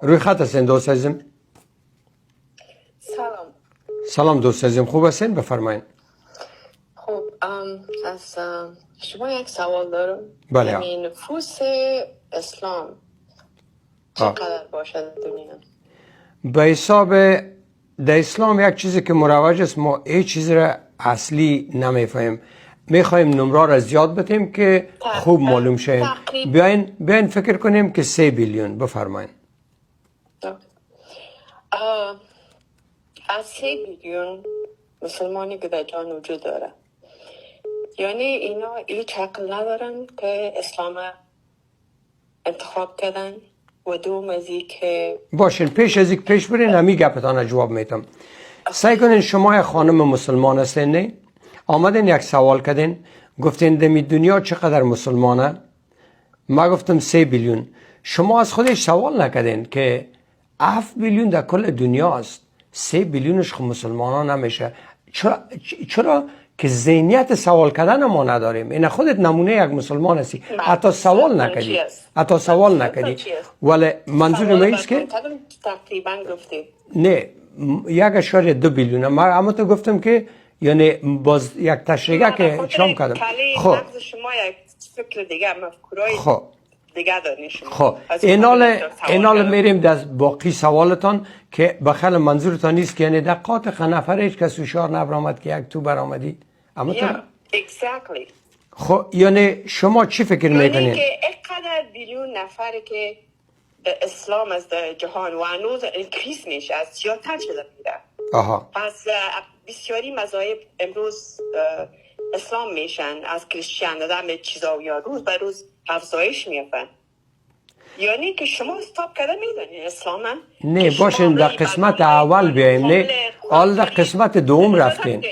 روی خط هستین دوست عزیزم. سلام. سلام دوست عزیزم، خوب هستین؟ بفرمایید. خب از شما یک سوال دارم. بله. یعنی نفوس اسلام چقدر باشد دنیا؟ به حساب در اسلام یک چیزی که مروج است، ما هیچ چیز را اصلی نمیفهمیم، میخوایم نمره را زیاد بتیم که خوب معلوم شیم. تقریبا. بیاین فکر کنیم که 3 بیلیون. بفرمایید. از 3 بیلیون مسلمانی که در جهان وجود داره، یعنی اینا هیچ عقل ندارن که اسلام انتخاب کردن؟ و دوم از ای که باشین، پیش از اینکه پیش برین همی گپتان جواب میتم. سیل کنین، شما یک خانم مسلمان هستین، نه؟ آمدین یک سوال کردین، گفتین دمی دنیا چقدر مسلمانه؟ ما گفتم 3 بیلیون. شما از خودش سوال نکردین که 7 بیلیون در کل دنیا است، 3 بیلیونش خب مسلمان ها نمیشه. چرا؟ چرا که ذهنیت سوال کردن ما نداریم. این خودت نمونه یک مسلمان هستی، حتی سوال منظورتون نکردی. چی است؟ حتی سوال منظورتون نکردی. چی است؟ ولی منظور سوال ما است که براتون تقریبا گفتید. نه، 1.2 بیلیون. ما اما تو گفتم که یعنی باز یک تشریحه من که به خاطر چام کردم. کله خب. مغز شما یک فکر دیگه، مفکورای خب. دیگه دارین شما. خب. از اون اینال خاطر سوال اینال کردم. میریم در باقی سوالتان که بخیال منظورتان نیست که یعنی در قاطع نفر هیچ کس هوشیار نبرآمد که یک تو برآمدی اما تو Yeah, exactly. خب، یعنی شما چی فکر یعنی میکنین؟ که اینقدر بیلیون نفر که به اسلام از در جهان و هنوز increase میشه، از زیادتر شده میره. پس بسیاری مذاهب امروز اسلام میشن، از Christian دادن چیزا یا روز به روز افزایش مییابن. یعنی که شما stop کرده میدونین اسلام؟ نه، باشین، در قسمت اول بیایم. نه، حال در قسمت دوم رفتین.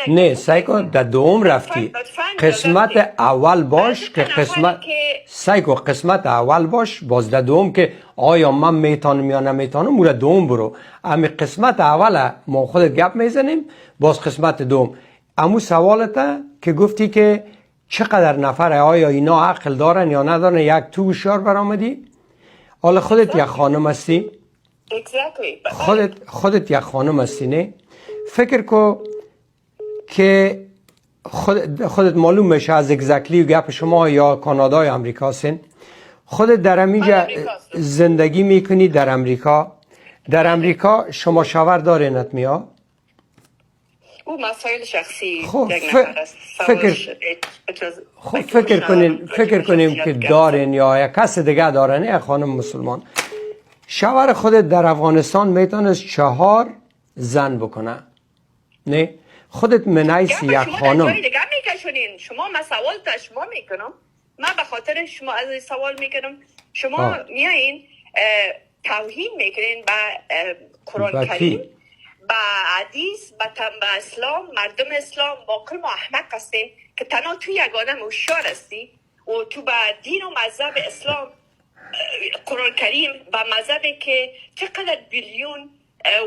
نه، سیل کو، در دوم رفتی. قسمت اول باش که قسمت، سیل کو، قسمت اول باش. باز در دوم که آیا من میتونم یا نمیتونم، او دوم برو. امی قسمت اول ما خودت گپ میزنیم، باز قسمت دوم امو سوالت که گفتی که چقدر نفر، آیا اینا عقل دارن یا ندارن، یک تو هوشیار برآمدی. حالا خودت یک خانم هستی. Exactly. خودت یک خانم هستی، نه؟ فکر کو که خودت معلوم میشه از exactly گپ شما یا کانادا یا امریکا هستین. خودت در امیجا زندگی میکنی، در امریکا. در امریکا شما شوهر دارین میا؟ او مسائل شخصی خب یک نفر است. فکر خب فکر کنیم که دارین یا یک کس دیگه دارن. یک خانم مسلمان، شوهر خودت در افغانستان میتونست چهار زن بکنه، نه؟ خودت منحیث یک خانم دیگه میکشونین. شما من سوال تا شما میکنم، من به خاطر شما از سوال میکنم. شما میایین توهین میکنین به قرآن کریم، به حدیث، به اسلام، مردم اسلام. با کل ما احمق هستیم که تنها تو یک آدم هوشیار هستی و تو به دین و مذهب اسلام، قرآن کریم و مذهب که چقدر بیلیون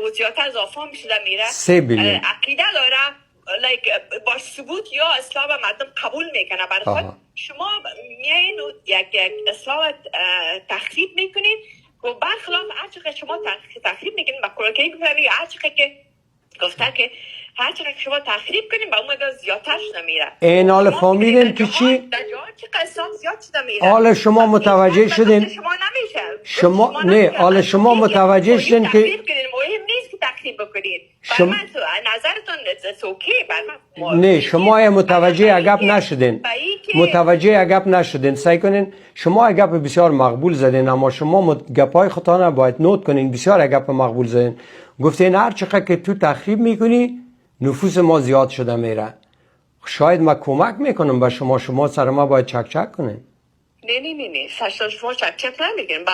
و زیادتر از آفا میشده میره 3 بیلیون. عقیده داره، like با ثبوت یا اسلام مردم قبول میکنه برای خود. شما میایین و یک اسلام تخریب میکنین و برخلاف هر شما تخریب میکنین با قرآن کریم، هر که گفته که هر چقدر که شما تخریب کنیم به اون مقدار زیادتر شده میره. این حال شما فهمیدین فکر که در چی؟ در جهان چه اسلام زیاد شده میره. حالا شما پس متوجه این شدین؟ به شما نمیشه. شما نه، نمیشه. حالا شما مهم متوجه شدین که تخریب کنین، مهم نیست که تخریب بکنین. بر من نظرتون okay، بر من نه، شما یه متوجه گپ نشدین. به این که متوجه گپ نشدین. سیل کنین، شما گپ بسیار مقبول زدین، اما شما گپای خودتان باید note کنین. بسیار گپ مقبول زدین. گفتین هر چقدر که تو تخریب میکنی، نفوس ما زیاد شده میره. شاید ما کمک میکنم به شما، شما سر ما باید چک چک کنین. نه نه نه نه، سر شما چک چک نمیگیریم. با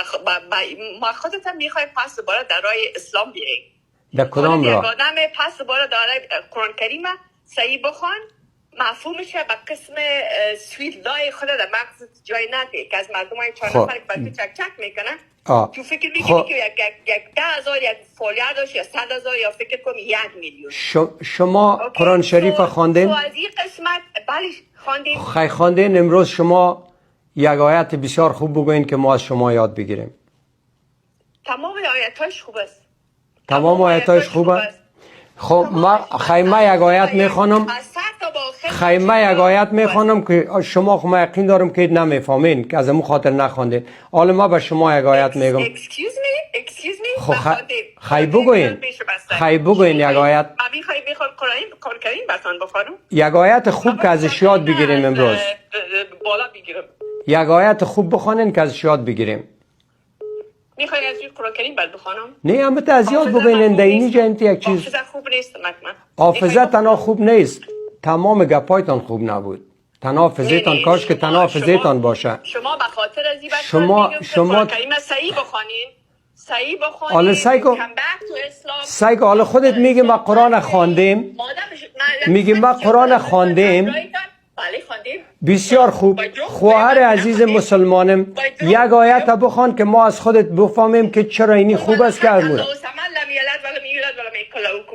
ما خودت هم میخوای پس دوباره در راه اسلام بیایی. در کدام خودت یک راه؟ آدم پس دوباره داره قرآن کریم صحیح بخوان، مفهومش به قسم sweet lie خود در مغز جای نده که از مردم های چهار نفر که بر تو چک چک میکنن. تو فکر میکنی که یک 10,000 یک follower داشت یا 100,000 یا فکر کنم 1 میلیون. شما okay؟ قرآن شریف خواندین؟ so از این قسمت بله، خواندیم. خی، خواندین. امروز شما یک آیت بسیار خوب بگوین که ما از شما یاد بگیریم. تمام آیتاش خوب است. تمام آیتاش خوب است. خب ما خیمه یک آیت میخوانم، خیمه یک آیت میخوانم که شما خب ما یقین دارم که نمیفهمین که از امو خاطر نخوانده. حالا ما به شما یک آیت میگم. Excuse me, excuse me. خب خی بگوین، خی بگوین یک آیت، یک آیت خوب که ازش یاد بگیریم امروز. یک آیت خوب بخوانین که ازش یاد بگیریم. میخوای از قرآن کریم بعد بخوانم؟ نه، اما از یاد بگوین. در اینجا انت یک چیز حافظه خوب نیست. حافظه تنها خوب نیست، تمام گپایتان خوب نبود. تنها حافظه‌تان، کاش که تنها حافظه‌تان باشه. شما به خاطر از این شما قرآن کریم صحیح بخوانین، صحیح بخوانین. حالا سعی کو، سعی کو، حالا خودت میگی ما قرآن خواندیم، میگی ما قرآن خواندیم. بله خواندیم. بسیار خوب. خواهر عزیز مسلمانم، یک آیت بخوان که ما از خودت بفهمیم که چرا اینی خوب است که از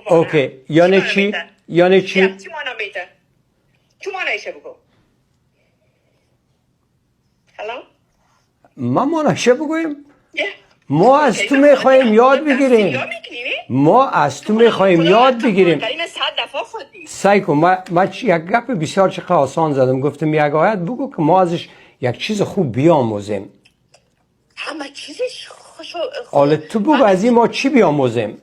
okay، یعنی چی؟ یعنی چی؟ چی معنا میده؟ چی معنیشه بگو؟ Hello؟ ما معنیشه بگوییم؟ ما از تو میخواهیم یاد بگیریم، ما از تو میخواهیم یاد بگیریم. سعی کن، ما یک گپ بسیار چقدر آسان زدم، گفتم یک آیت بگو که ما ازش یک چیز خوب بیاموزیم. همه چیزش خوش. حالا تو بگو از این ما چی بیاموزیم؟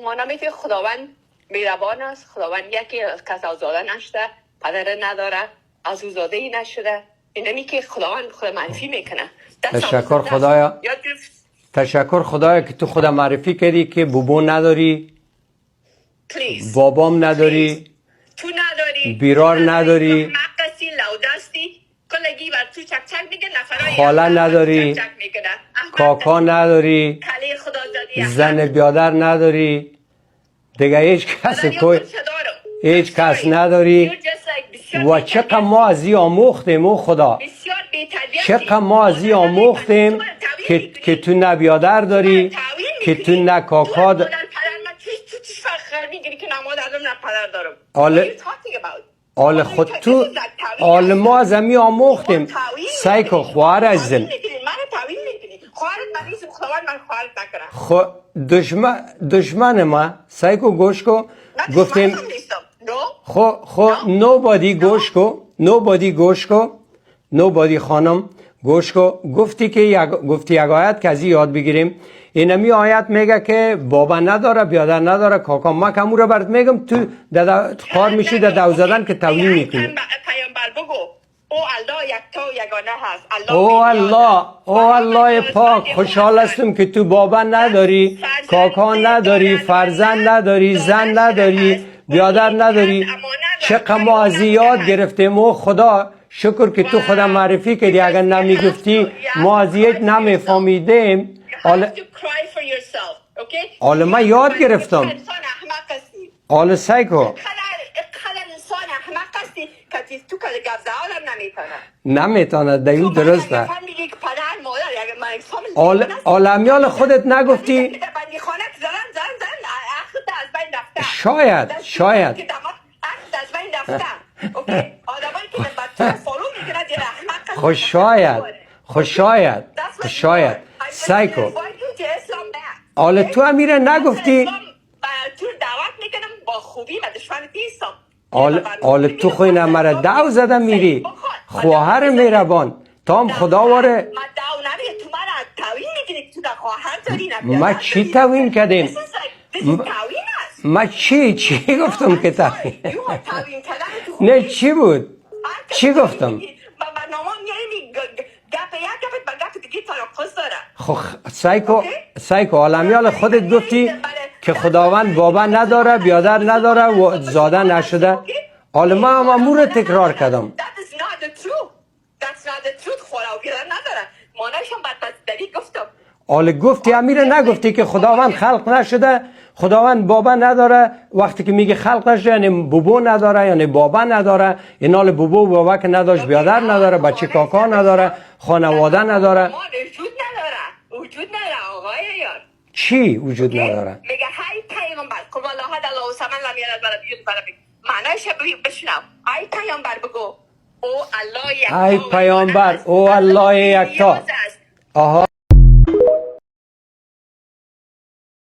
ما نمیتونیم. خداوند مهربان است، خداوند یکی از کس زاده نشده، پدر نداره، از او زاده ای نشده. اینمی که خداوند خود معرفی میکنه. تشکر خدایا، تشکر خدایا که تو خدا معرفی کردی که بوبو نداری، بابام نداری، تو نداری، بیرار نداری، کلگی بر تو چک چک میگه، نفرای خاله نداری، چک چک میکنه. کاکا نداری، کله خدا دادی. زن بیادر نداری، دیگه هیچ کس کوی هیچ کس نداری و چقدر ما از این آموختیم او خدا، چقدر ما از این آموختیم که تو نه بیادر داری، که تو نه کاکا حالا حال خود تو حال ما از همی آموختیم. سعی کن خواهر عزیزم. خو دشمن ما، سعی کو گوش کو. گفتیم خو خو nobody، گوش کو nobody، گوش کو nobody. خانم گوش کو، گفتی که یک گفتی یک آیت که از این یاد بگیریم. اینمی آیت میگه که بابا نداره، بیادر نداره، کاکا. ما که رو برات میگم، تو دادا کار میشی در دو زدن که توهین میکنی. پیامبر بگو او الله یکتا و یگانه هست. الله او الله، او الله پاک، خوشحال هستم که تو بابا نداری، کاکا نداری، فرزند نداری، زن نداری، بیادر نداری. چقدر ما از این یاد گرفتیم و خدا شکر که تو خدا معرفی کردی. اگر نمیگفتی ما از یک نمیفهمیدیم. حالا من یاد گرفتم. حالا سعی کن. که تو که گپ زدن نمیتونه. نمیتونه دیو، درسته. عالمیال خودت نگفتی. شاید شاید. خب شاید، خب شاید، شاید. سعی کن. حالا تو امیره نگفتی. تو دعوت میکنم با خوبی و دشمن نیستم. حالا تو خو اینه مرا دعو زده میری. خواهر مهربان، تام خدا واره. ما چی توهین کردیم؟ ما چی چی گفتم که توهین؟ نه، چی بود؟ چی گفتم؟ خب سعی کو، سعی کو، عالمیال خودت گفتی که خداوند بابا نداره، بیادر نداره و زاده نشده. حالا ما هم امور تکرار کردم. That is not the truth. That's not the truth. خدا بیادر نداره. مانایشم بعد گفتم. حالا گفتی امیر، نگفتی که خداوند خلق نشده، خداوند بابا نداره؟ وقتی که میگه خلق نشده یعنی بابا نداره، یعنی بابا نداره. این حال بابا و بابا که نداشت، بیادر نداره، بچه کاکا نداره، خانواده نداره. وجود نداره، وجود نداره آقای یار. چی وجود نداره؟ میگه های پیامبر، قل الله احد الله الصمد لم یلد ولم یولد. معنیش بشنو. ای پیامبر بگو او الله یکتا، ای پیامبر او الله یکتا. آها.